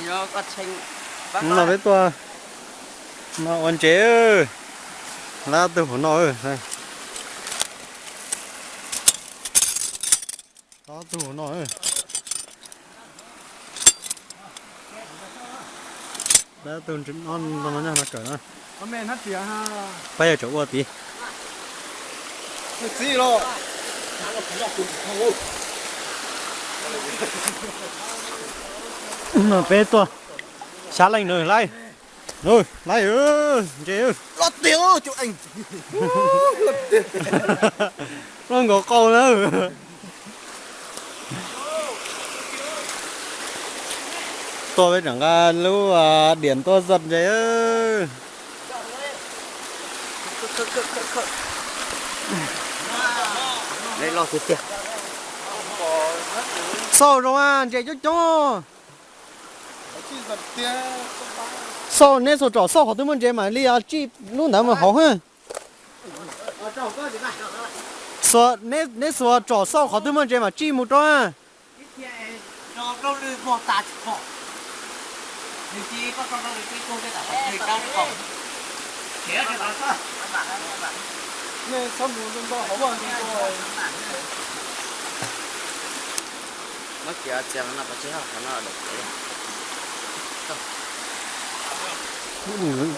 No peb tuaj no ua ntses, lab tug hauv no, lab tug hauv no, lab tug no kawm na. Pab yog tseem ua tid. No peb tuaj xya leej na, laib, laib ntses, los nkaus qau na. Tuaj peb tseem nqa lub diam tuaj zaj ntses. Xauj zoo, ntses coob coob. Xauj, neb xuas tsom xauj qhov twg muaj ntses mam li tsij lub ntawd mus hauv. Neb xuas tsom xauj qhov twg muaj ntses mam tsij mus rau.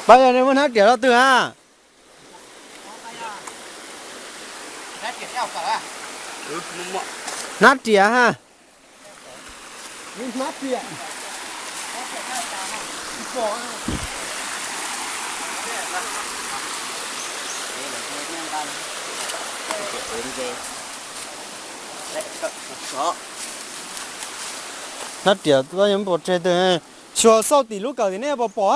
Pab yog nej muaj hnab riam rau twg a? Hnab riam ha. Hnab riam pom tseg twg, xyuas xauj tim lub kawm tim nej puas pom a?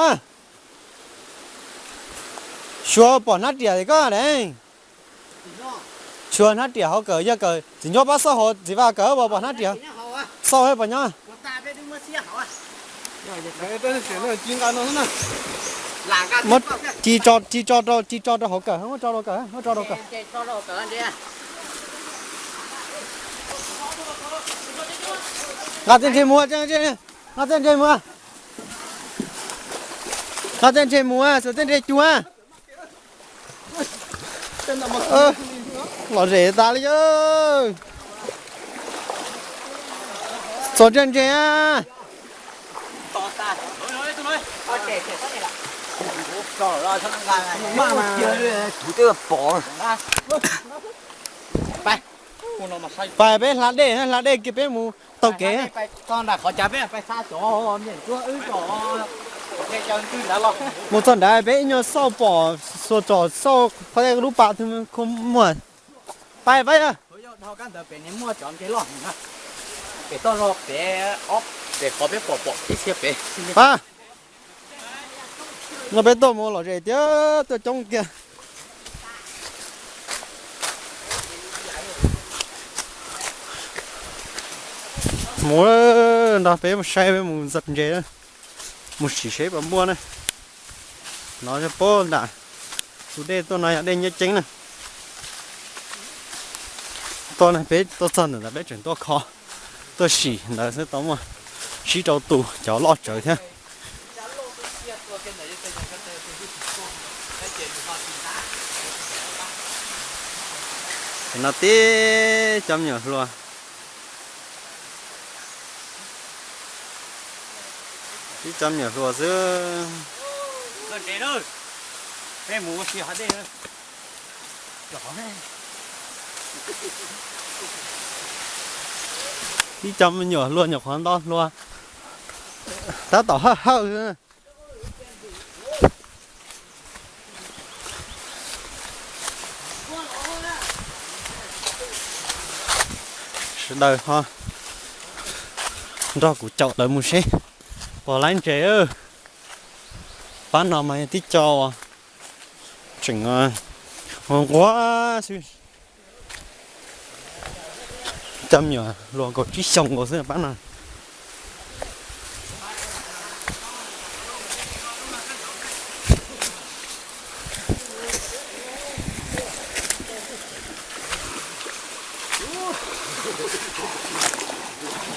Xyuas pom hnab riam tim koj ne. Xyuas hnab riam hauv kawm, yog kawm txiv ncuab pab xauj hauv txiv vaj kawm puas pom hnab riam. Xauj pom nyob. Muab ci tso, ci tso rau, ci tso rau hauv kawm, muab tso rau kawm, muab tso rau kawm. Nqa tej ntses mus, nqa tej ntses mus, nqa tej ntses mus, xuas tej ntses cua. Lom zem tas li. Txog ntses ntses. Pais peb hla dej, hla dej kiag peb mus taug kev. Mus txog nrad peb ib nyuag xauj pom, xuas tsom xauj qhov lub pas twg muaj. Pais pab yog. Pab, no peb tuaj mus lom zem tiag, tuaj coob kiag. Mus, nrog peb mus saib, peb mus zaj ntses, mus sim seb puas muaj ne. No yog pab nram tus dej tuaj no yog dej Nyiaj Ceeb na. Tuaj na peb tuaj txog ntawm ntawd peb tseem tuaj kho, tuaj sim ntawd xwb tau muaj sib rau tus cov loj tsawv thiab. No tib cov me nyuam hluas, tib cov me nyuam hluas xwb. Tib cov me nyuam hluas nyuam qhuav nto hluas, tab tom hawj hawj xwb. Sawv daws ho nrog kuv caum lawv mus seb puas laib ntses. Pab no mas yog tib co uas tseem nquag xwb. Cov me nyuam hluas kaum tsib xyoos nkaus xwb pab no.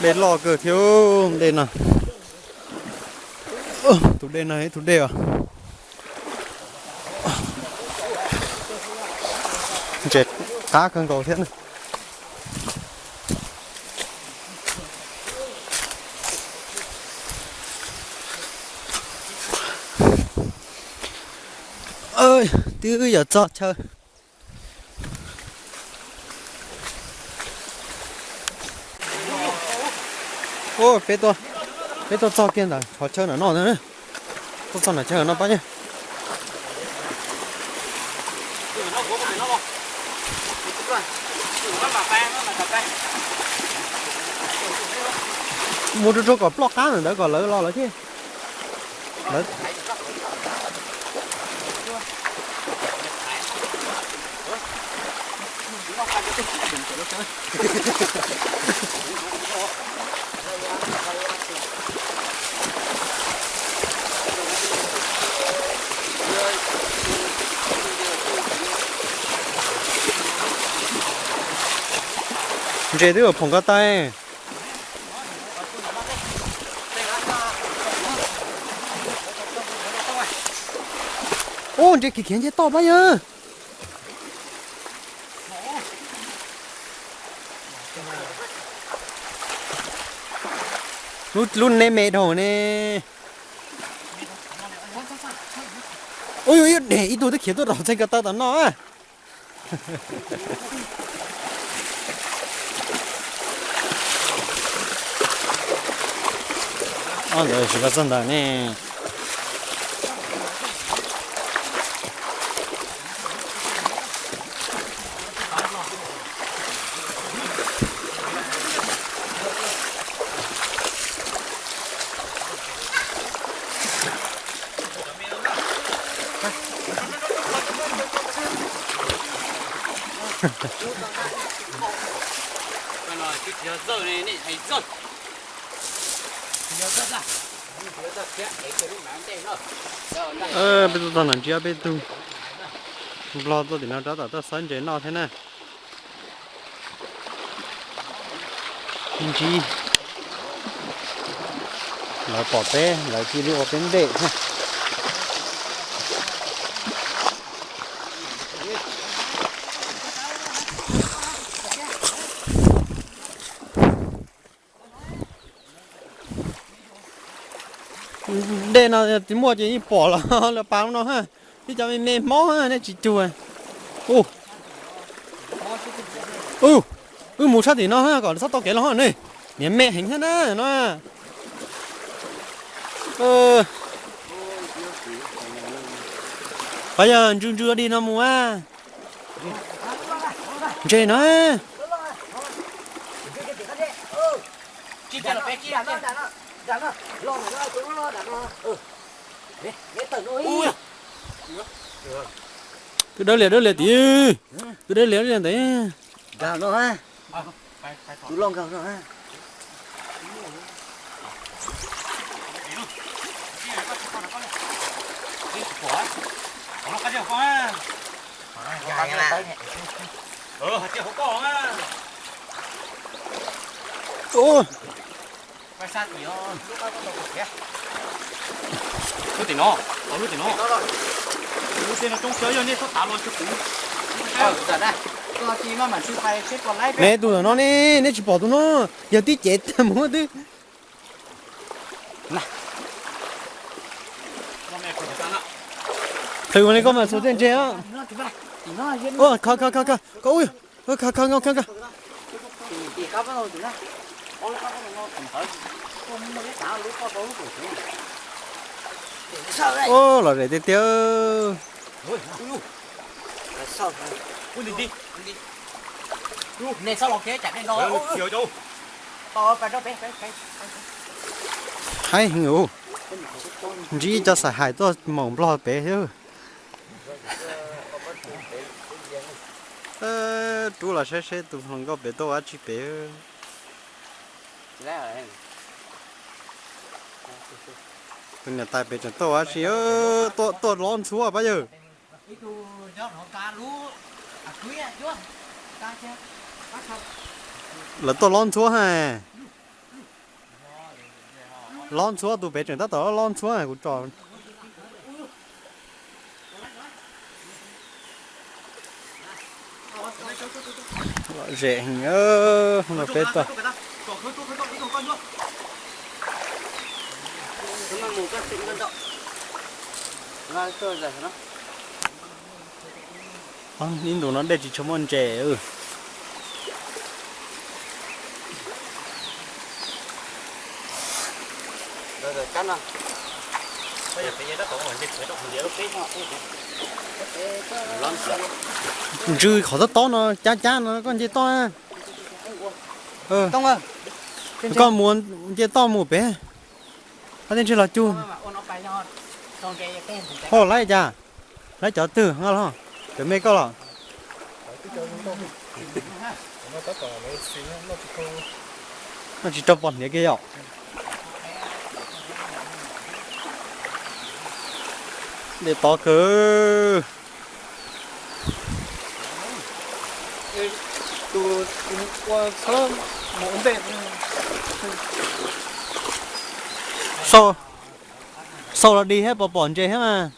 Dej loj kawg thiab dej no. Tus dej no ib tug dej os. Ntses qab kawg nkaus thiab na. Twb yuav txog chaw. Peb tuaj txog kiag ntawm qhov chaw ntawm no, tuaj txog ntawm chaw no pab yog mus rau rau kom ploj qab ntawm ntawd kom lawv los lawv thiaj. Ntses twb yuav phoom ko taw. Ub, ntses khiav khiav nce toj pab yawg. Lub neb me dhau ne. Ub, ib tug twb khiav tuaj rau txheej ko taw tom no. Ob ntawd tsis tau txog ntawd ne. Peb tuaj txog nram ntsia peb tug nplog tuaj tim no rov tom tuaj xawb ntses noj thiab na. Ntsib lawv pom peb lawv cia li ua peb ntej thiab. Dej no tsis muaj ces yeej pom los lawv pas no ha. Tib cov me me mob nej tsis cuag. Wb mus sab tim no kom txhob tau kev los ne. Niam me heev thiab na no. Qhov yog ntsu ntsu dig no mus a. Ntses no. Twb dawb lias dawb lias tid. Twb dawb lias dawb lias ntawd. Lub tim no, lub tim no. Lub tim no coob xwb yog nej txhob tav los rau kuv. Ne tus no ne, neb tsis pom tus no, yog tib cev tag mus twb. Qhwv ua li koj mas xuas tej ntses. Kho kho kho kho. Kho kho kho kho. Ub, los zem tiag tiag. Haib heev. Ntsib cov xaim hais tuaj maum nplog pem xwb. Rub los saib seb tus hluas nkauj pem tuaj ua dab tsi pem. Tus niam tais pem tseem tuaj ua dab tsi, tuaj lob ntxhuab pab yawg. Lawv tuaj lob ntxhuab ha. Lob ntxhuab, tus pem tseem tab tom lob ntxhuab kuv tso. Lom zem heev no peb toj. Ib ntus no dej tsis tshua muaj ntses. Ntsw qhov tob tob no, cab cab no koj nce toj. Koj mus nce toj mus pem. Qab teb ntshe los cug. Ho laib cas? Laib cov twg nqa los? Cov me koj los? Noj tsis raug pom hniav kiag yom. Dej tob kawg. Xauj los dig thiab pom pom ntses thiab mas.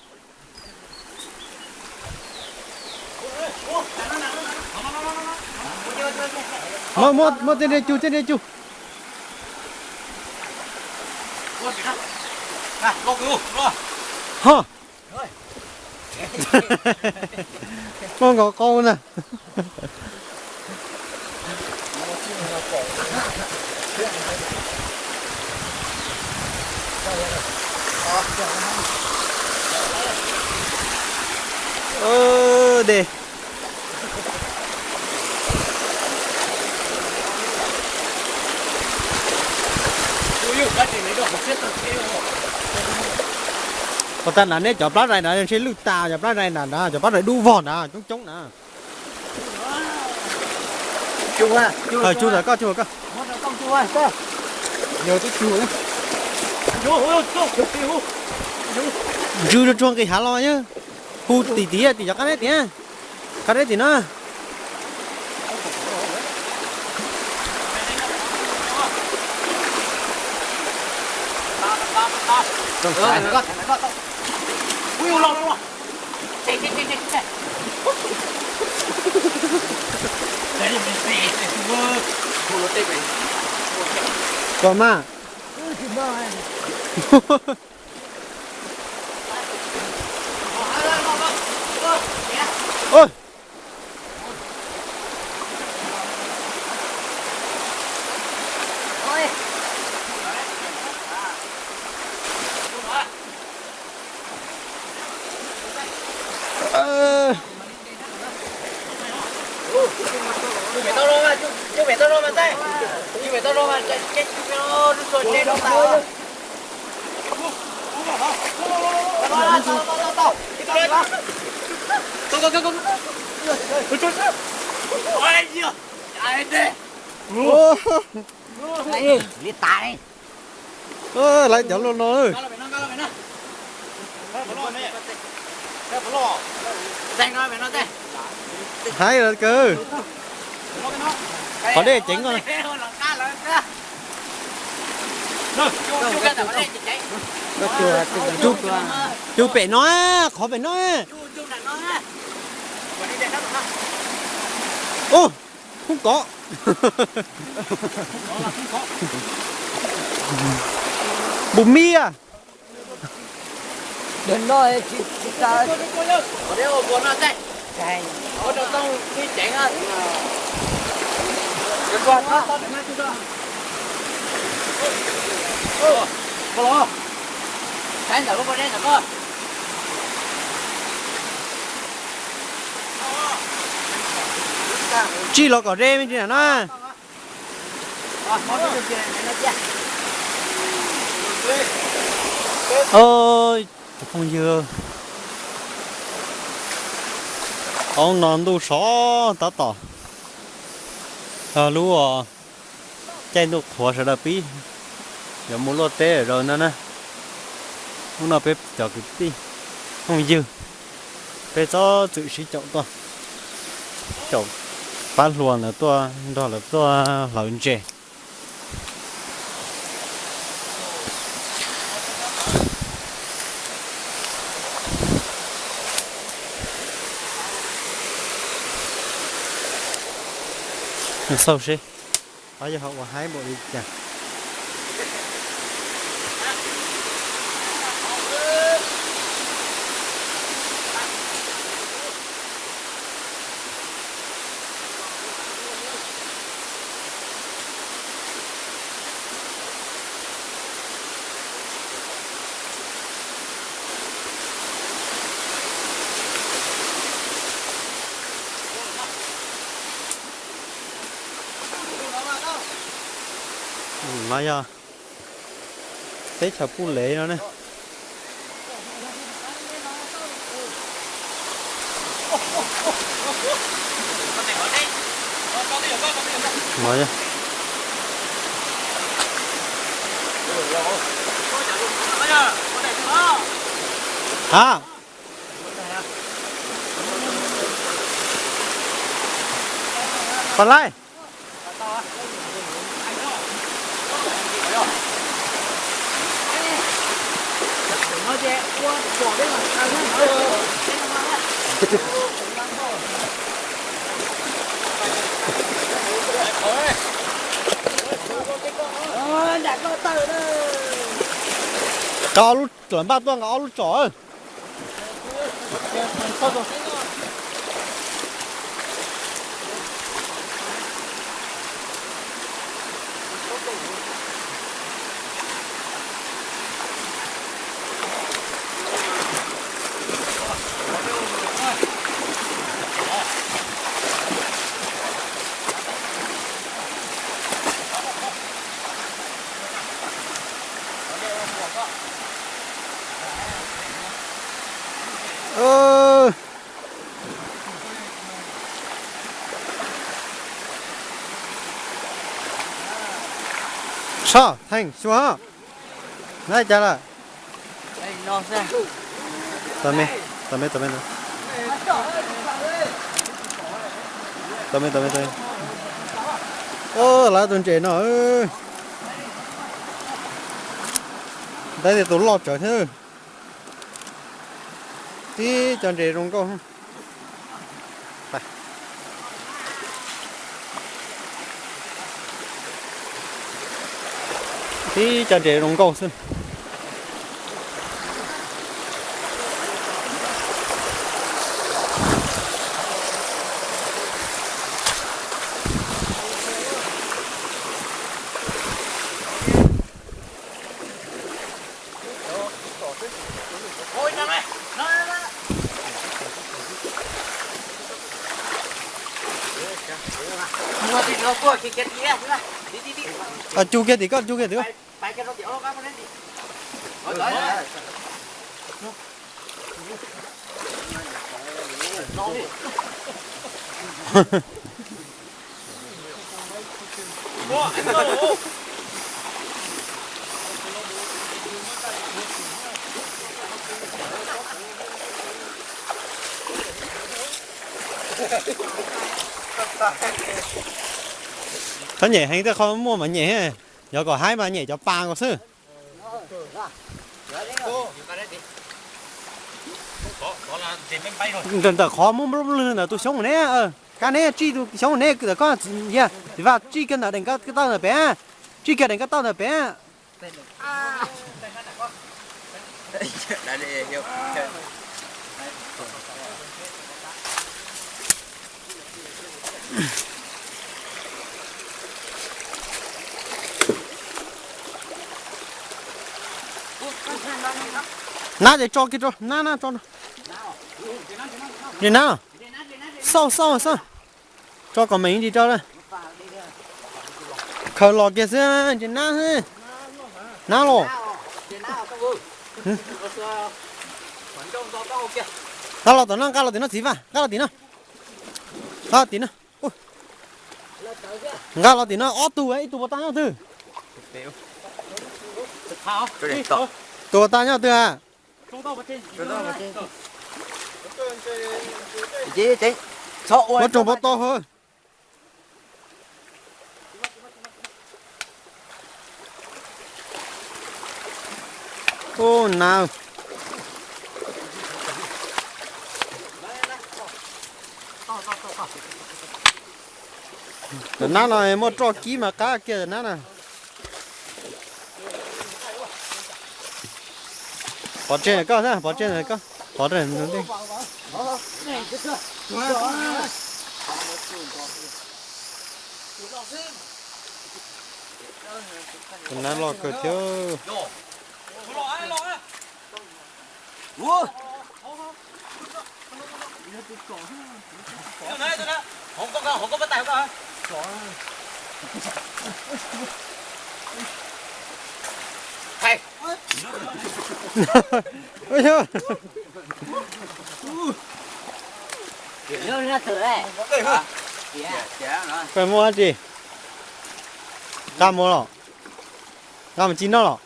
Muab, muab, muab tej nre cug, tej nre cug. Ho, muab nkaus qau na. Dej. Ua tag nrho neb cov plab zais nrad ntshe lwj tas, cov plab zais nrad nrad, cov plab zais dub vog nrad coob coob na. Cug tawm koj, cug koj. Ntsw tsuag tsuag nqis hav los yog. Hu tim tid, tim cov qab deb tim, qab deb tim no. Kom mas. Li tas. Lawv cov luaj no. Haib lawm kawg. Qhov dej ceev koj. Cug pem no, qhov pem no. Ub, khub kov. Bus mia. Tsij los kom ze me ntsis na. Tus phooj ywg, hauv no ntuj sov tab tom, yog lub caij ntuj qhuav sawv daws pib yuav mus luaj teb zaum no na. Hnub no peb cov kwv tij phooj ywg, peb txhob txwm sib caum tuaj, caum pab hluas ntawd tuaj nrog lawv tuaj hlawv ntses. Xauj seb, qhov yog ho ua haib npaum li cas. No yog teb chaws Pub Lev no ne. Ha, pom laij. Nqa ob lub, lawv npaj tuaj nqa ob lub tsom. Soj theej xyuas, nab cas lawm? Tos me, tos me, tos me, tos me, tos me, tos me. Lawv tus ntses no, ntawd tias tus loj tsawv thiab. Tib cov ntses zoo nkauj. Tib cov ntses zoo nkauj xwb. Cug kiag tim koj, cug kiag tim koj. Qhov nyem heev, tej qhov muaj mas nyem, yog kom haib mas nyem cov pas nkaus xwb. Ntawm qhov muaj nplooj lwg ntawm tus xyoob ne, kab neb tsij tus xyoob ne, ntawm koj txiv Vaj tsij kiag ntawm deem ko taw ntawm pem, tsij kiag deem ko taw ntawm pem. Nab ces tso kiag rau, nab nab tso rau. Ntses nab, xauj xauj xauj, tso kom meem ntsis rau. Khaws los kiag xwb, ntses nab xwb. Nab los. Nqa los tom no, nqa los tim no txiv Vaj, nqa los tim no. Nqa los tim no. Nqa los tim no ob tug, ib tug puas tau nyob twg? Tus puas tau nyob twg a? Muab rau puas tau hov. Ub, nab. Tus nab no muaj roj kib mas qab kiag tus nab na. Pov tseg koj, pov tseg koj, pov tseg ntej. Tus nab loj kawg thiab. Koj muaj dab tsi? Nqa mus los? Nqa mus ci noj los?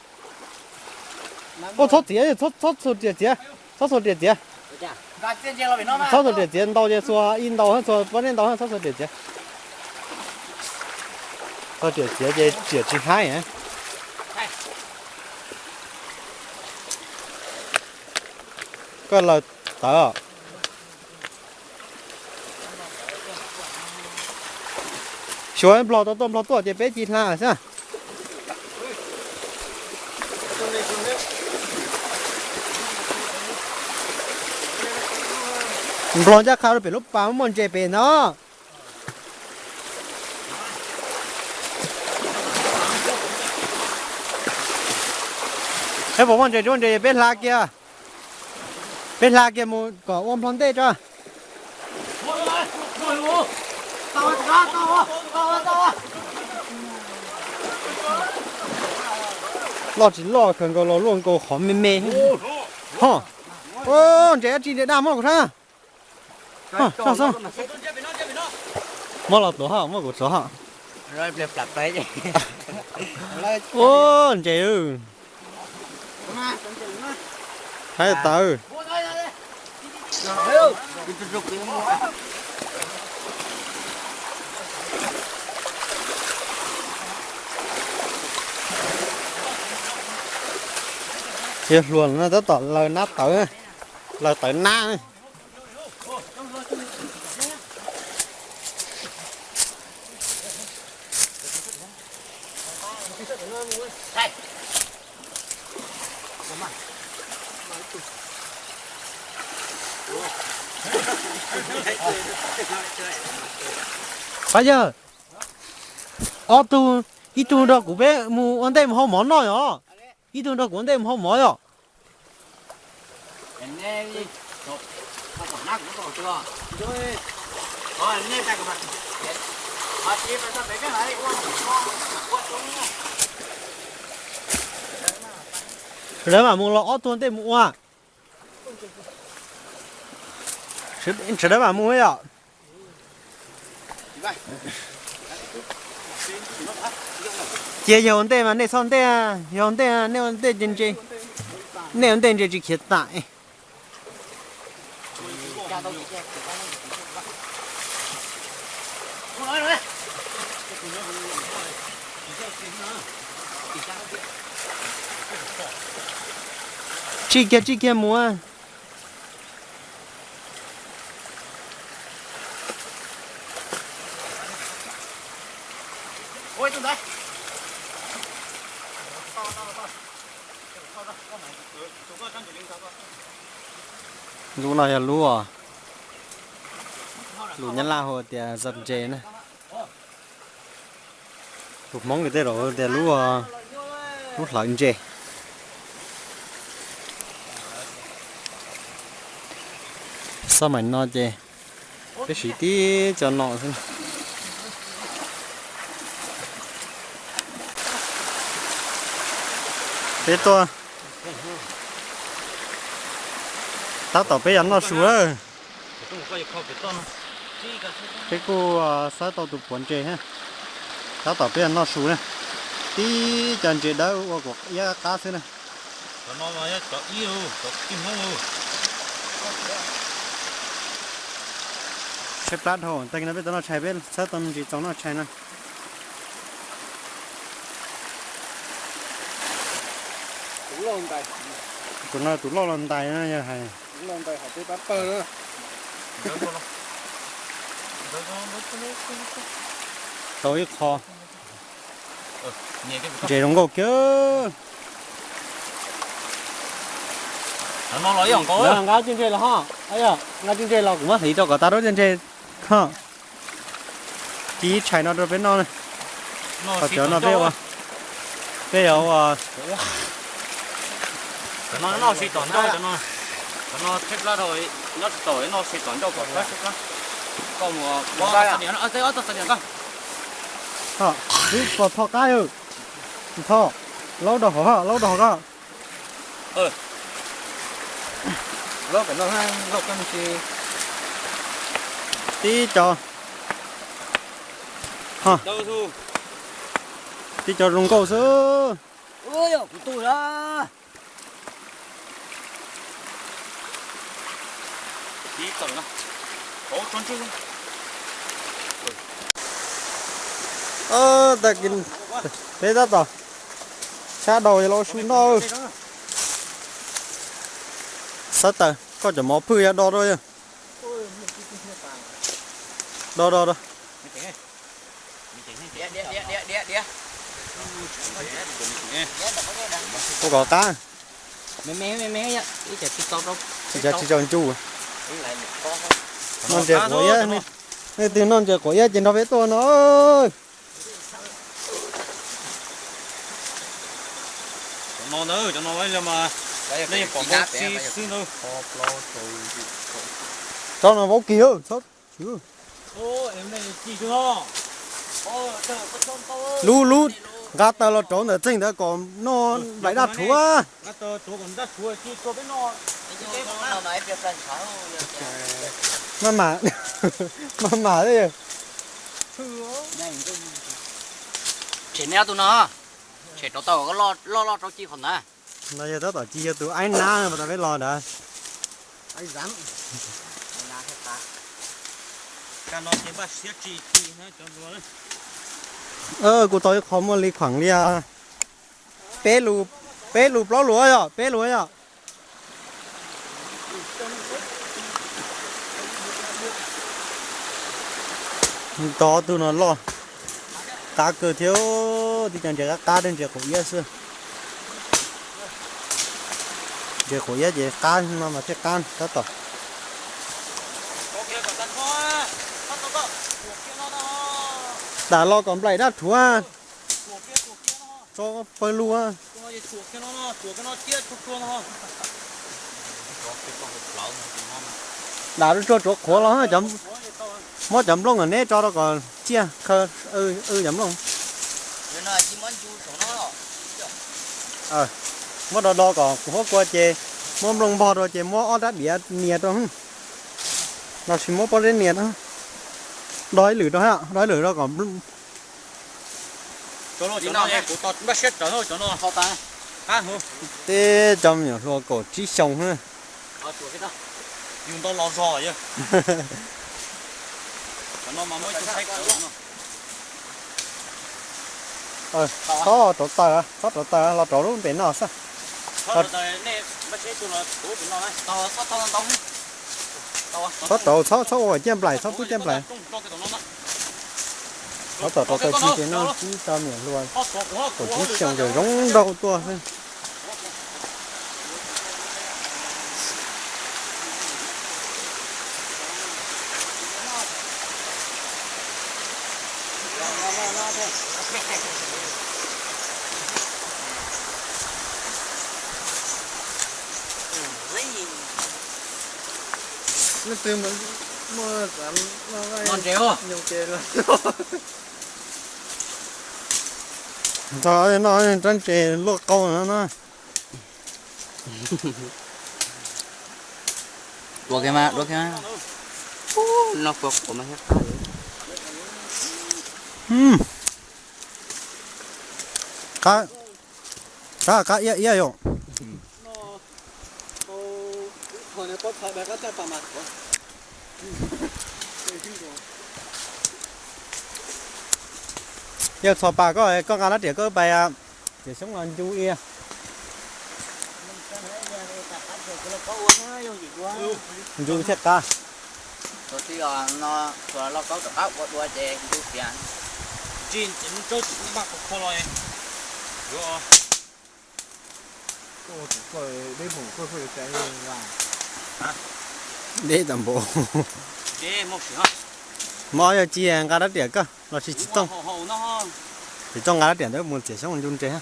Ua txhob txiav, txhob txhua riam txiav, txhob txhua riam txiav. Txhob txhua riam txiav, ntau ces txhua ib ntau, txhua pob zeb ntau, txhob txhua riam txiav. Txhob riam txiav ces riam tsis haib. Koj laws tawv. Xyov nplog tau tuaj nplog tuaj ces peb cia li hla xwb. Nplog ncaj qha rau pem lub pas muaj ntses pem no. Peb puas muaj ntses, tsis muaj ntses peb hla kiag. Peb hla kiag mus kom ua nplog ntej tso. Loj tsis loj kawg nkaus los luaj nkaus qhov me me. Ho, ntses dab tsi ntses daj muab kuv saib. Muab los tuav ho, muab kuv tuav ho. Ua ntses. Haib tawv. Yog hluas no tab tom laws nab tawv, laws tawv nab. Pab yawg, ob tug, ib tug nrog kuv peb mus ua ntej mus hau mov noj yom. Ib tug nrog kuv ua ntej mus hau mov yom. Sawv daws mam mus los ob tug ua ntej mus ua. Sawv daws mam mus yom. Cia yog ua ntej mas nej txhob ntej, yog ua ntej nej ua ntej, nej ua ntej ntse tsis khiav tam. Tsij kiag tsij kiag mus. Lub no yog lub, lus Nyab Laj hu tias zom ntses na. Tus Hmoob nws tej zaum tias lub, lub hlawv ntses. Xab maim no ces peb siv tib co no xwb. Peb tuaj, tab tom peb yuav noj su lawm. Peb kuj xawb tau tus puav ntses thiab. Tab tom peb yuav noj su na. Tib co ntses dawb ua kom iab qab xwb na. Tshaib plab dhau, tag kis no peb tau noj tshais, peb xawb tau me ntsis txaus noj tshais na. Tus no tus loj los ntais na yog hais. Tus loj ntais hauv peb pab pawg na. Ntawd, ntawd, ntawd, ntawd, ntawd. Tau ib qho ntses zoo nkauj kiag. Nqa cov ntses los ho, nqa cov ntses los kuv muab hliv rau kom tau rau cov ntses. Ci ib tshais no rau peb noj. Qhov cov no peb ua, peb yuav ua. Cov no noj si tom ncauj, cov no thiab plab rau, nyob tsis tau noj si tom ncauj kom plab siab plab. Koj mus, wb pom tho qab, tho, laub rau hauv, laub rau hauv koj. Tib co, tib co zoo nkauj xwb. Tag kis peb tab tom sab daus los su noj. Xav tawm koj cov mov phwj yog do rau yog. Do do do. Ua kom qab. Cov tsis tau ncu. Noj ntses quav iab, nej twg noj ntses quav iab ces nrog peb tuaj no. Cov no ntag, cov no mas nej pom npau si xwb ntag. Tsob no vaub kis. Lub lub, nqa taws los rauv ntawm txeeg ntawd kom noj nplaim dab rhuav. Maj mam, maj mam. Tshem neb ob tug no, tshem rauv taws loj loj rau ci qhov ntawd. No yog tab tom ci yog tus aib nab mas tas peb los ntawd. Kuv tau ib qho muaj li khuam li peb lus plaub lus yom, peb lus yom. Tau ob tug no loj, qab kawg thiab, tib co ntses qab qab, ntses quav iab xwb. Ntses quav iab ces qab no mas thiaj qab tab tom. Dam los kom nplaim dab rhuav. Tso pawg lug. Dam rua tsuav qhuav los, muab cov nplooj kom neb tso rau kom ciaj khaw, wb cov nplooj. Muab do do kom kuv huab kua ces muab nplooj npog rau ces muab ob rab diav nias rau, los sis muab pob zeb nias rau. Do ib lwm rau, do ib lwm rau kom Teb cov me nyuam hluas kaum tsib xyoo na. Txhob rauv taws, txhob rauv taws, los rauv lub npe no xwb. Txhob rauv, txhob, txhob ua ciaj nplaim, txhob pub ciaj nplaim. Txhob rauv taws, tsis ces noj ib co me nyuam hluas kaum tsib xyoo ces zoo nraug tuaj xwb. Leej twg muaj, muaj, noj ntses. Noj rab ntses luaj qau no na. Dua kiag mas, dua kiag mas. Noj kua quav mas thiab qab li. Qab, qab, qab iab iab yom. Yawg txhos pas koj, koj nqa lab riam koj pais, riam xyoob los ncu ia. Ncu thiaj qab. Tus tij os, no tsuas lauj kaub rov qab ua dua ces ncu tias. Tsis, tsis npaj qhov kho los. Deb tam npaum. Mob yog ci nqa rab riam koj los sis tsis txhob, tsis txhob nqa rab riam ntawd mus txiav xyoob ncu ntses.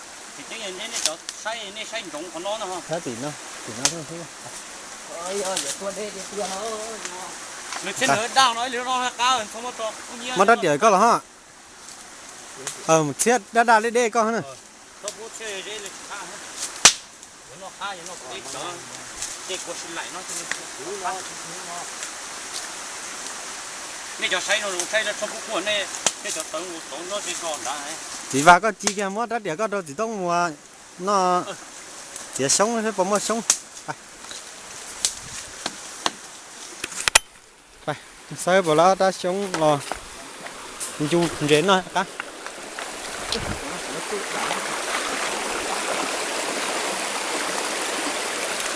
Tim no, tim no. Muab rab riam koj los ho. Txhiab daj daj deb deb koj na. Txiv Vaj, koj ci kiag muab rab riam koj rau txiv Toob mus noj txiav xyoob seb puas muaj xyoob. Xawb puas lab rab xyoob los ncu ntses noj qab.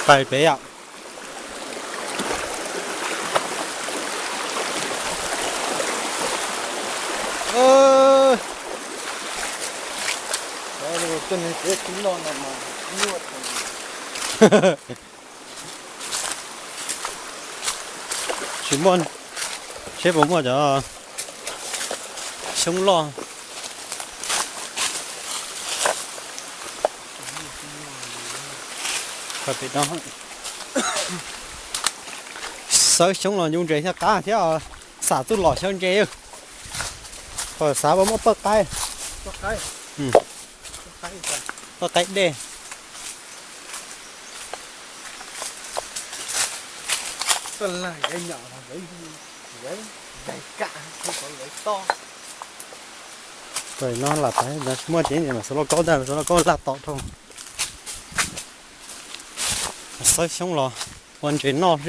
Pais pem yom. Tsis muaj, seb puas muaj cov xyoob loj. Xawb xyoob los ncu ntses xyaw qab thiab, xam txuj lom xyaw ntses. Xav puas muaj pawj qaib, pawj qaib dej. No lam pais, muaj tsev mas xov laj kaub ntag, xov laj kaub laj tom dhau. Xawb xyoob los ua ntses noj xwb.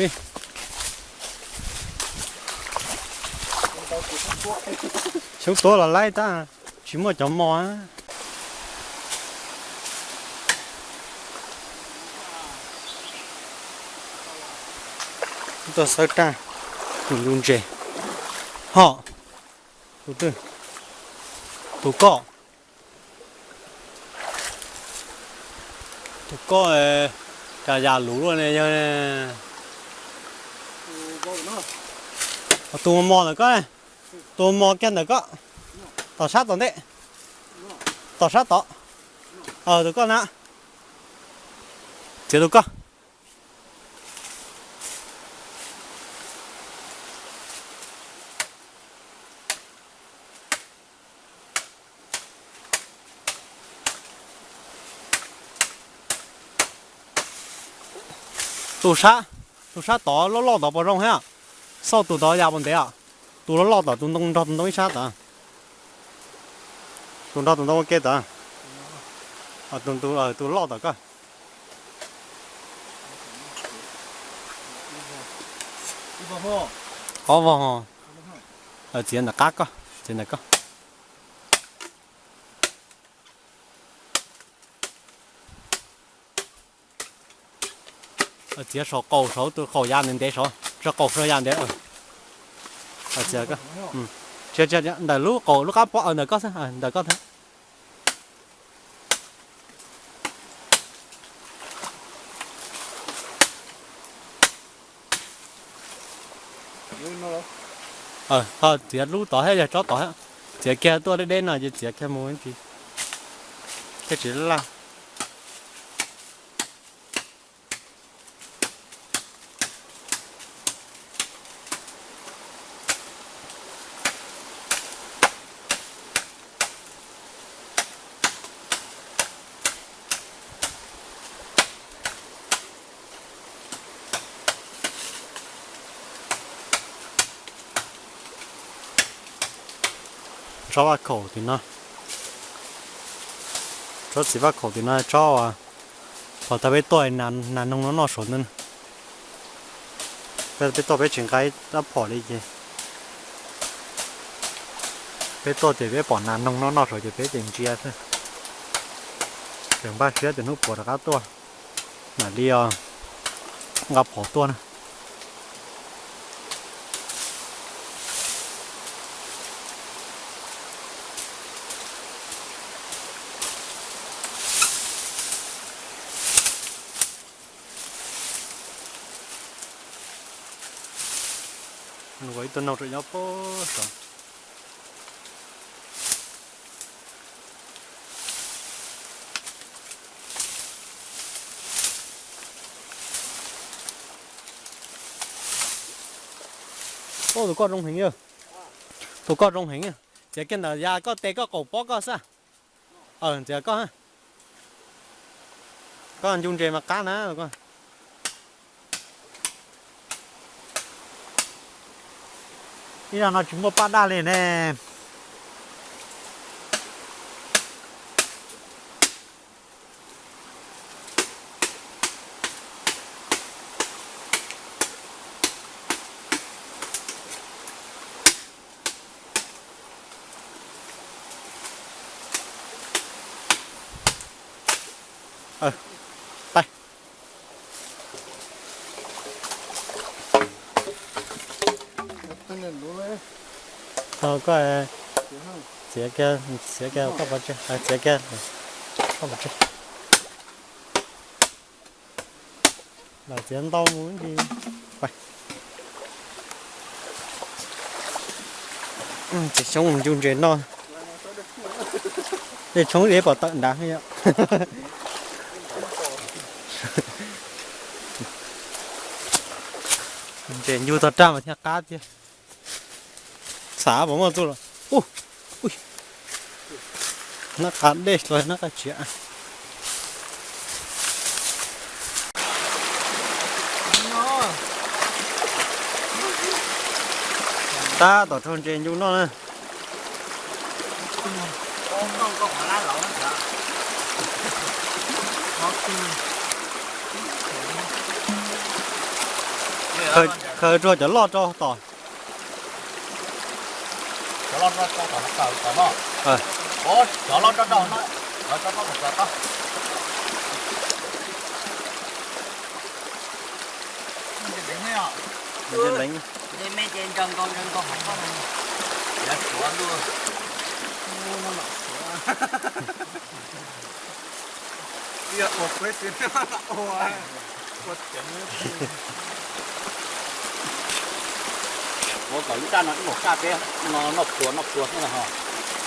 Xyoob tuab los laib tab, tsis muaj cov mos. Tuaj xawb raj, tus ncu ntses. Ho, tus twg? Tus koj. Tus koj, cas yam luv luaj ne yog. Tus mos ntawm koj, tus mos kiag ntawm koj, tom sab tom ntej, tom sab tod. Tus koj na. Txiav tus koj. Tus sab, tus sab tod loj loj tod puas zoo thiab? Xauj tus tod ya puas ntev os? Tus loj loj tom tus ntoo, nrog tus ntoo ib sab tod. Tus nrog tus ntoo ua ke tod. Tus loj tom koj. Ob vog. Txiav ntawm qab koj, txiav ntawm koj. Txiav saum qaum, saum tus qaum ya ntev ntev saud, saum qaum saud ya ntev. Txiav ntawm lub qaum lub qab pob ntawm koj xwb, ntawm koj thiab. Txiav lub tod thiab yog tsob tod thiab. Txiav kiag tuaj deb deb no ces txiav kiag mus tsis, thiaj tsis laj. Tsob vaj khaum tim no, tsob txiv vaj khaum tim no tsob uas thaum peb tuaj nas noog no noj saud ntawd. Peb tuaj peb tsis nqa rab phom li ces peb tuaj ces peb pom nas noog no noj saud ces peb ces ntsia xwb. Tseem npaj siab tias hnub puas rov qab tuaj, mam li nqa phom tuaj na. Ua ib tug noog rau nyob pem saud. Tus koj zoo heev, tus koj zoo heev. Txiav kiag ntawm ya koj tes koj qaum pob koj xwb. Txiav koj, koj ncu ntses mas qab na. Ib zaug no tsis muaj paj daj li ne. Koj txiav kiag, txiav kiag koj pov tseg, txiav kiag koj pov tseg. Lam txiav ntau mus ntsis. Txiav xyoob ncu ntses noj. Tej tshoob deb pom tawm nrad. Ntses ncu tog raj mas thiaj qab thiab. Xav puas muaj txuj los. Nab qa dej los nab qa tsiav. Tab tom rau ntses ncu noj na. Khaws rau cov loj rau tom.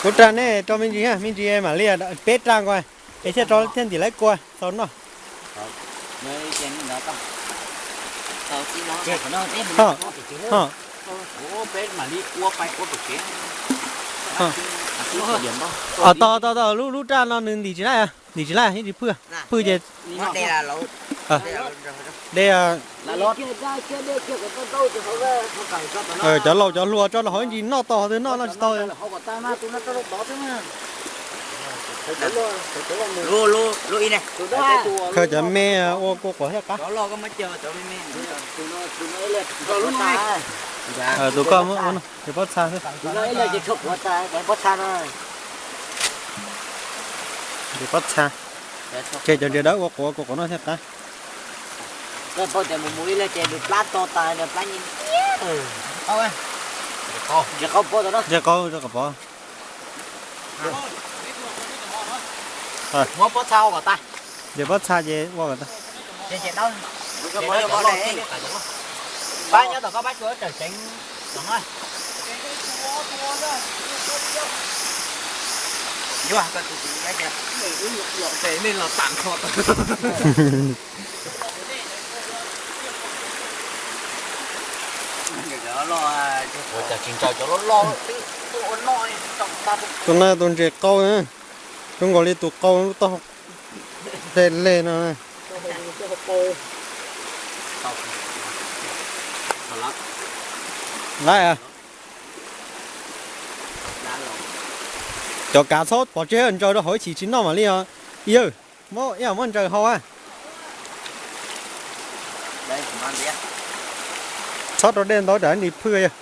Lub raj nej rau me ntsis, me ntsis mam li peb raj nkaus es thiaj rau thiaj ntim lawv kua tau noj. Tau tau tau, lub lub raj no nws ntim tsis laij, ntim tsis laij, yeej tsis phwj, phwj ces de. Cov laus cov hluas tso rau hauv ntsis noj tau, qhov twg noj noj tsis tau. Khaws cov me ua kua quav thiaj qab. Tus koj muab ua no ces pob txha xwb. Ces pob txha, ces cov ntses dawb ua quav, kua quav no thiaj qab. Ntses qau rau qhov pov. Muab pob txha ua kom tas. Ces pob txha ces ua kom tas. Pab nyob tom koj pab tsuas tawm tseev no. Tus no tus ntses qau, zoo nkaus li tus qau lub taub hau hle le no. Lawm, cov kav txhob pov tseg, ntsaws rau hauv ib chim tsis noj mam li os. Yawg, muab ib yam muab ntsaws hau a. Txhob rau dej ntau tsam nws phwj yawg.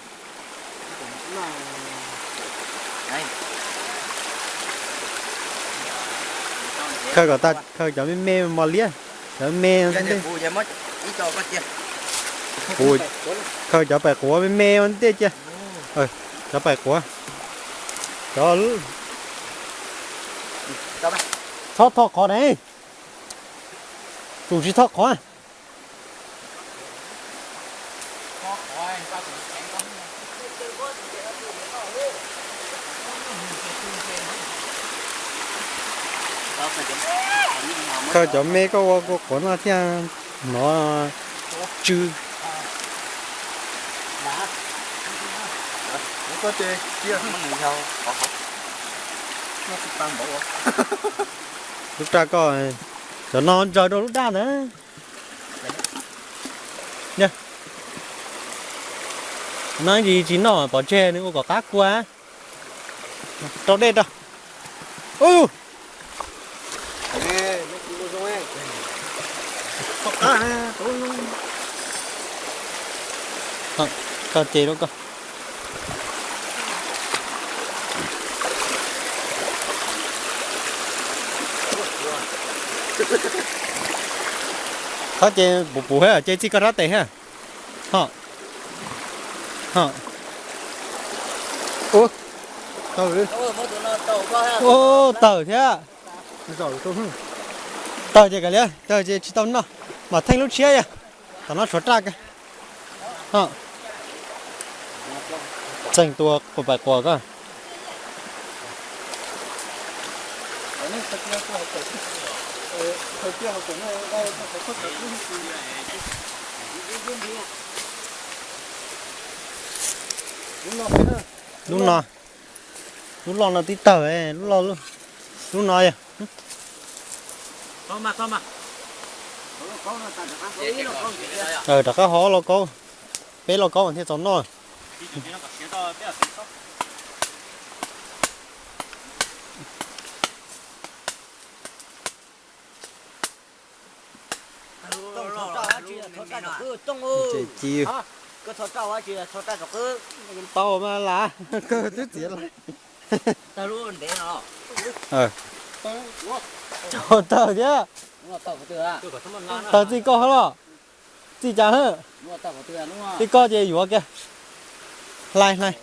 Khaws kom tas, khaws cov me me mos liab, cov me ntej. Khaws cov paim quav me me ua ntej cia. Cov paim quav, cov, txhob tho qhov ne. Tus tsis tho qhov. Kawg cov me koj ua kua quav no thiaj hnov tsw. Lub raj koj, cov no ntsaws rau lub raj ntawd. No tsis noj pov tseg nws ua kom qab kua. Rau dej rau. Koj ce rau koj. Qhov ces puv puv thiab ces txij koj rab tes thiab. Ho, ho. Ua, tawg thiab. Tawg ces kav liam, tawg ces tsis tau noj. Mam theej lub tshiab yom. Tom no tshuav raj kawg. Txeeg tua quas pais quas koj. Lub no, lub loj no twb tawg, lub loj, lub no yog. Rov qab ho lauj kaub, peb lauj kaub thiaj txaus noj. Tau mas las, kawg twb txiav lawm. Tawg thiab. Tawg txij koj hab los. Txij cas hab. Txij koj ces yuav kiag. Hlais hlais.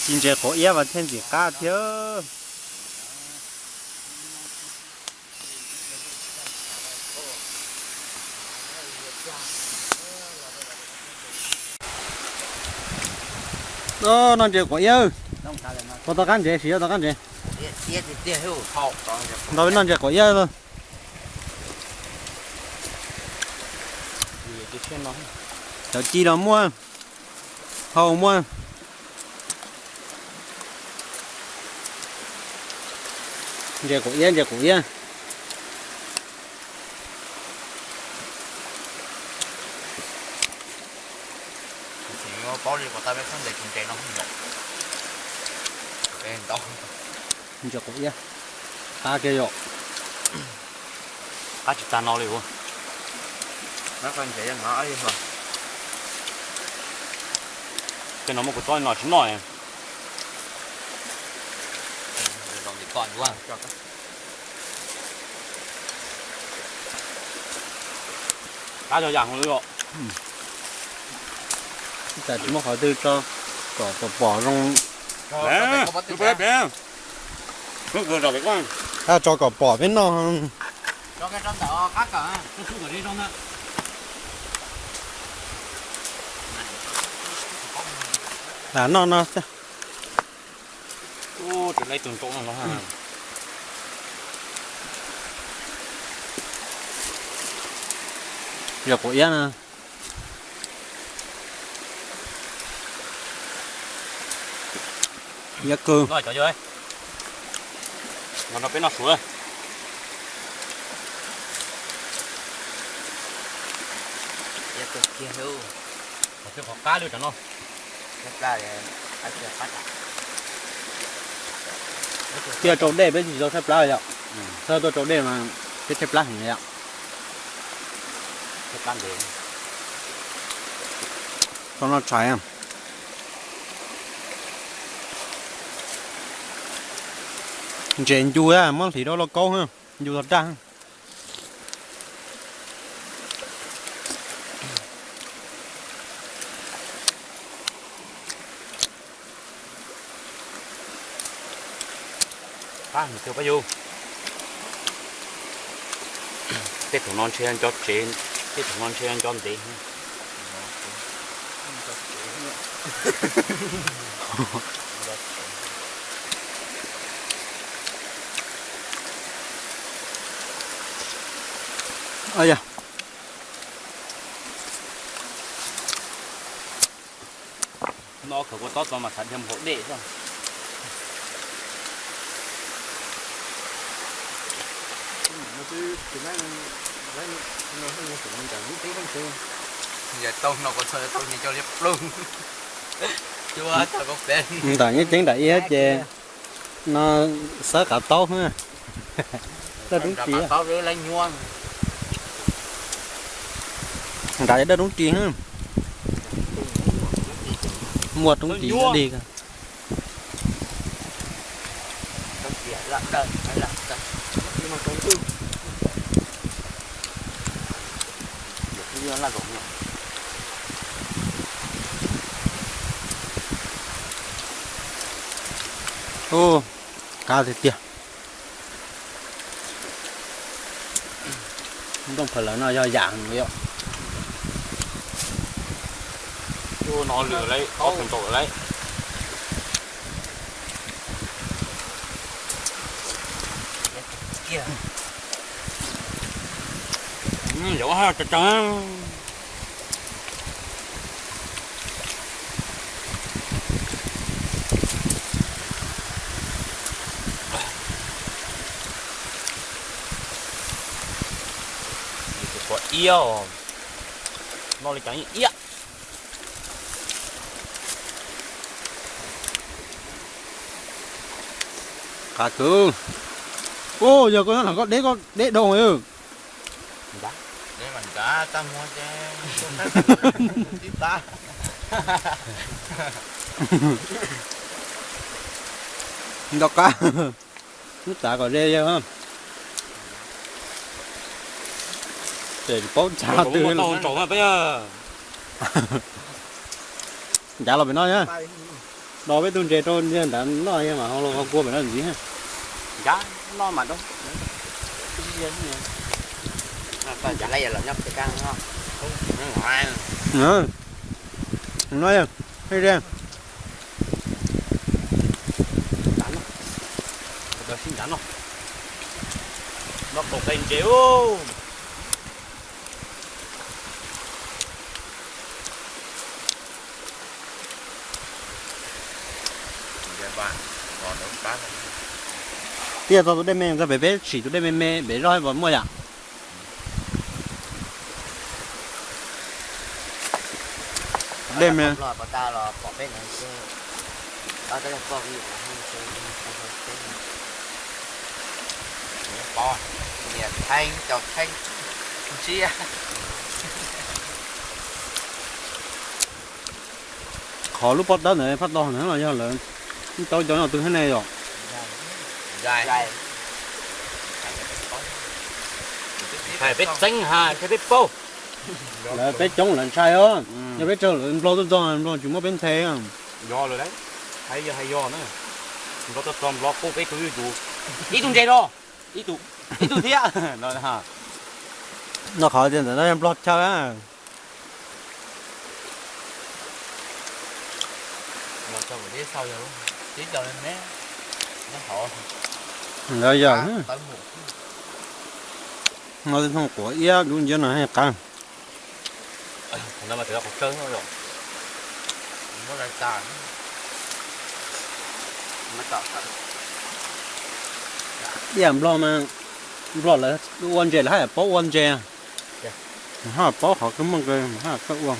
Ci ntses quav iab mas thiaj ntxim qab thiab. Noj ntses quav iab. Ua tau qab ntsev, sim ua tau qab ntsev. Nto peb noj ntses quav iab. Cov ci los muaj, hau muaj. Ntses quav iab, ntses quav iab. Paub li kuv tau peb txhob ntes tus ntses no. Ntses quav iab, qab kiag yom. Qab tsis tag no li ua. Tej no muab kuv txob no tsis noj. Qab yog yam hauv li os. Ib tsam tsis muaj qhov twg tso kom pom zoo. Tso kom pom peb noj. Lam noj no. Yog quav iab na. Iab kawg. Los no peb noj suav. Qhov qab lwm tam no. Tiaj rau dej peb tsis tau tshaib plab yom. Txhob tuaj rau dej mas peb tshaib plab heev yom. Tau noj tshais. Ntses ncu, muab hliv rau lauj kaub, ncu tog raj. Qab heev tiag pab yug. Tej thaum no ntshe nco tsev, tej thaum no ntshe nco ntev. No khaws kua txob tso mas xav dhia mus hauv dej xwb. Yog tau no kua txob tau nyias coj liab ploog. Ntawm nyob ceeb nram ib ces no xawb qav taub, dawb roob ris. Nram dawb roob ris, muaj roob ris dig. Ub, qab tiag tiag. Nplooj phaws lawv no yog yam li os. Ub, no lwm lawm, ob tug nkaum lawm. Yog tsawg tsawg. Tus pom iab os, no li cas yeej iab. Qab kawg. Ub, yog koj nyob nram koj deb, koj deb dhau. Nco qab, hnub tav kom ze yawg. Ces tsis paub txav twg. Ncav los pem no, do peb tug ntses rau ntawd noj mas ho los ho kua pem no ntxiv. Sib ncav noj, noj kaum qe ntses. Twb yog txog tus dej me, txog pem peb sim tus dej me me pem zoj puas muaj yam. Dej me. Qhov lub pob tawb ntawd phaj tau na los yog lawv tau cov no twg thiab ne yom? Peb txeeb ha, peb paub. Lawv peb coob lawv ntshai os. Yog peb raug lawv nplog tuaj txog nplog tsis muab peb nthe. Yog lawm, hais yog hais yog na. Nplog tuaj txog nplog qub peb tug yuj yus ib tug ntses rau ib tug, ib tug thiab. No qhov tias ntawm no yog nplog chaw. Lawv yog no tej thooj quav iab dub nciab no qab. Ib yam nplog mas, nplog lawv ua ntses lawv haj yam paub ua ntses, haj paub qhov kawg muaj kawg haj kawg ua.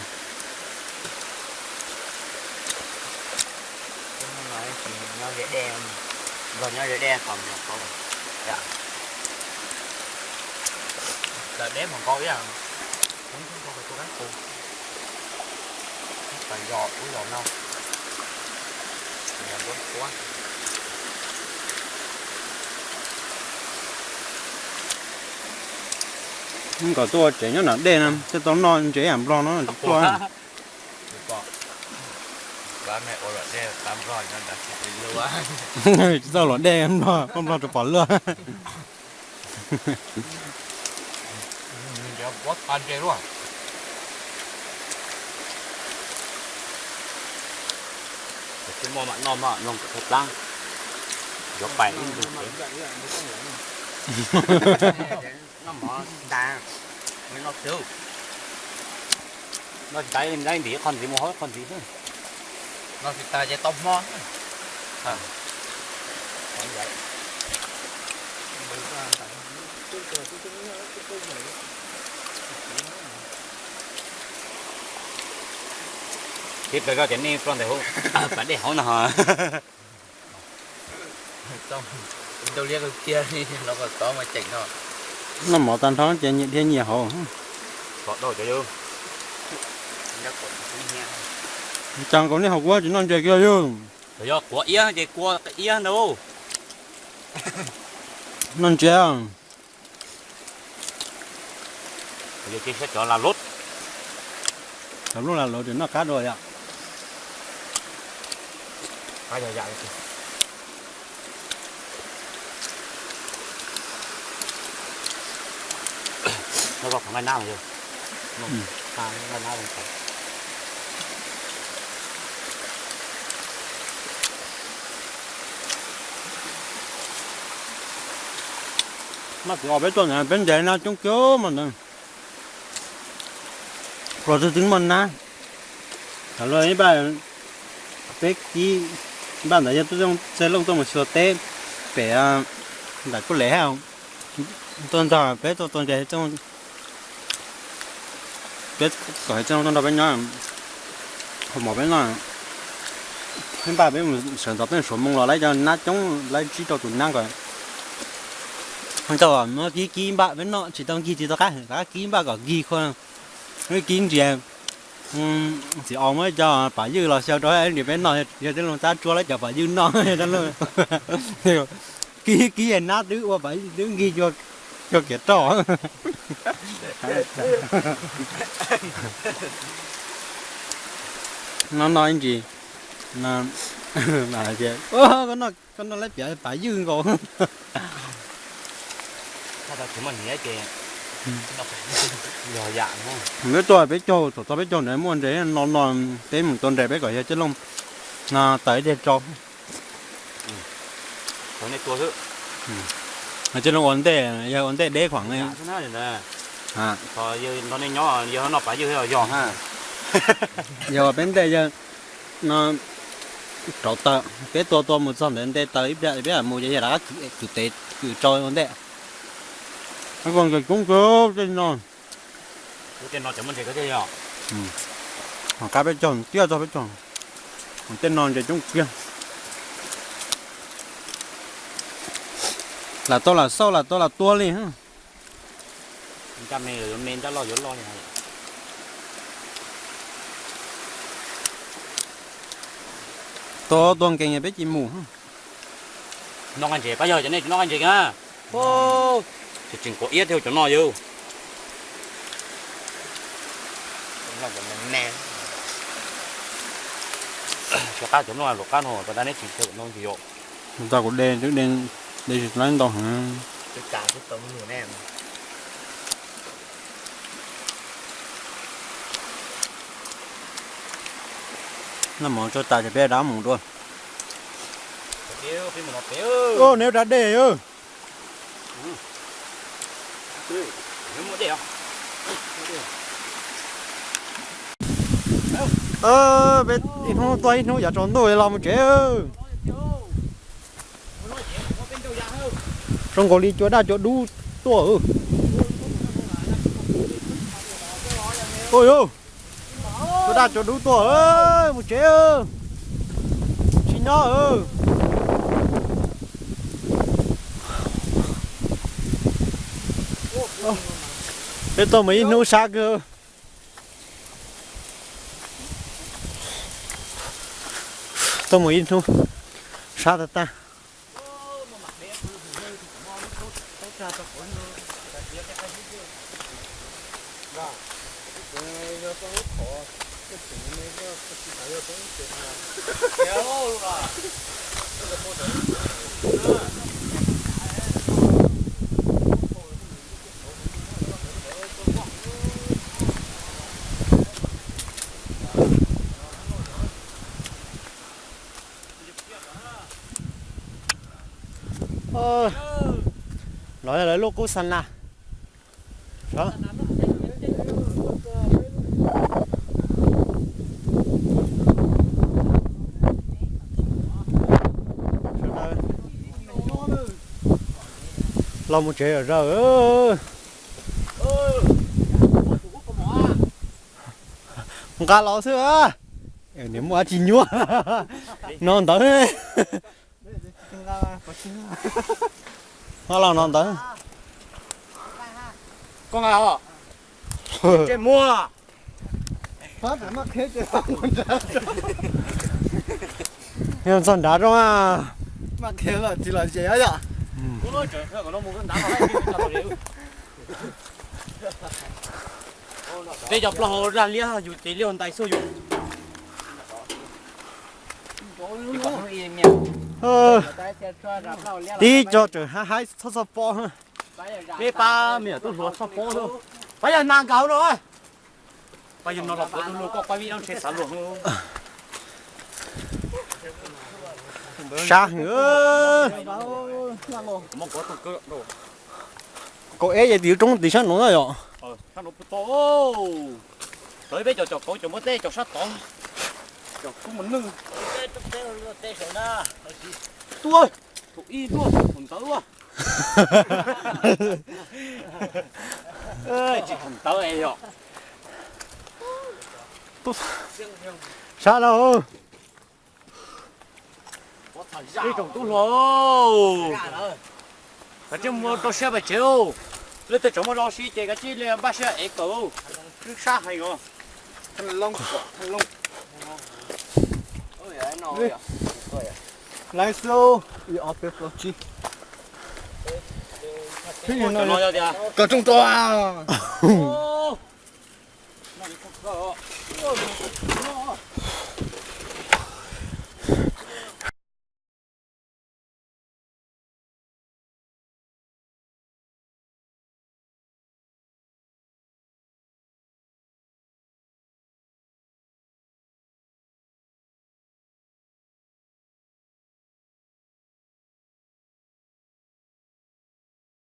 Kom tuaj ua tsev nyob nram dej no thiaj tau noj ntses yam nplog no tsis tuaj. Tsis txawj luam dej nplog, poj nplog rau pom luaj. Ua tas ntses luaj. Tsis muaj mam noj mloog kom thaj plaab, yuav pais ib ntus. Noj mov tas, noj xwb. Noj tas ntim qho ntxiv mus hauv qho ntxiv xwb. Noj tsis tas ces tau hmo. Tib plaws zoj ces nej ploj ntawm hauv pas dej hauv no. Noj mov tag nrho ces nyias dhia nyias haus. Cas nkaus nej haus kuab tsis noj ntses kiag yog? Yog kuav iab ces kua iab ntau. Noj ntses. Cov lub la lub tsis noj qab dua yom. Mas kuv os peb tuaj ntawd peb ntes nab coob kiag mas ntawd. Pluas twb twb muaj nab. Thaum luag ib npaj, peb kib npaj ntawd yog tub Txej Looj tuaj mus xyuas teb pem nram Kuj Lev hab, tuaj nrog peb tuaj tua ntses, peb kom Txej Looj tuaj nrog peb nyob, hu mov peb noj. Ib npaj peb mus sawv ntxov peb suav moo los laib cov nab coob, laib tsib rau tus nab ko. Tau muab kib kib npaj peb noj tsis tau nkig tsis tau qab, rov qab kib npaj kom nkig khuv, kib ntsia. Txiv Aus muab cov pam ywj los xyaw rau ib nrim peb noj, yog Txej Looj tab tsuab laib cov pam ywj noj. Kib kib nab twb ua pam twb nkig cuag kiav roj. No noj ib ntsis, koj noj laib piav pam ywj nkaus. Peb tuaj peb caug, thaum txog peb caug ntawd muaj ntses no no, peb mus tua ntses peb kom yawg Txej Looj taws ib teg rau. Txej Looj ua ntej, yawg ua ntej deb khuam. Yog peb ntej yawg no rauv taws, peb tua tua mus txog ntawd nte taws ib pliag peb mam mus ces yawg rov qab kwv tes kwv rau ua ntej. Koj ntses coob kawg tej no. Tej no cov muaj ntses kawg thiaj yog. Qab peb caug tiaj txog peb caug, tej no ntses coob kiag. Lam tau lam xauj lam tau lam tua li. Nraj me yuav me, nraj loj yuav loj li. Tua tua nkees peb cia mus. Noj nqaij ntses pab, yog cov nej tsis noj nqaij ntses na. Tseem quav iab thiab cov no yog. Cov qab cov no luam qab no pas neb tsis tau no ntsis yom. Tau kuv de, de tsis tau ntau heev. Noj mov tsau tas ces peb rov mus dua. Neb rov dej. Peb ib hnub tuaj ib hnub yav tsaus ntuj los mus tsev. Zoo nkaus li cua daj cua dub tuaj. Cua daj cua dub tuaj, mus tsev, tsis nyob. Peb tuaj mus ib hnub sab kawg. Tuaj mus ib hnub sab tag tag. Los lawv lub qub xa na. Los mus tsev zom zaws. Nqa los xwb. Niam muaj dab tsi nyuaj no ntawd. Nqa los no ntawd. Koj nqa os. Tsis muaj. Yog txog nrad rau. Peb cov plaub hau dag liab yus ces liab ntais xwb yus. Tib co tseem haib haib txhob txhob pob. Peb pab me nyuam tub hluas txhob pob xwb. Pab yog na nkag hauv no. Pab yog no los puav tub hluas koj pab vib dab ntshe xav luag. Sab heev. Kaum eb ces tim lub roob tim sab nraud na yom. Tau peb cov cov kauv cov muab teb cov sab tod. Cov kub mus nwj. Tua, thaum ib luaj thaum ntawd. Tsis thaum ntawd yom. Sab lauj. Ib tsoom tub hluas, kav tsij mus rau siab pem tsev. Leej twg tseem muaj zog si ces kav tsij li npaj siab ev kawm. Twb sab heev os. Lawv xwb, ib ob peb plaub tsib. Kawm rooj tau.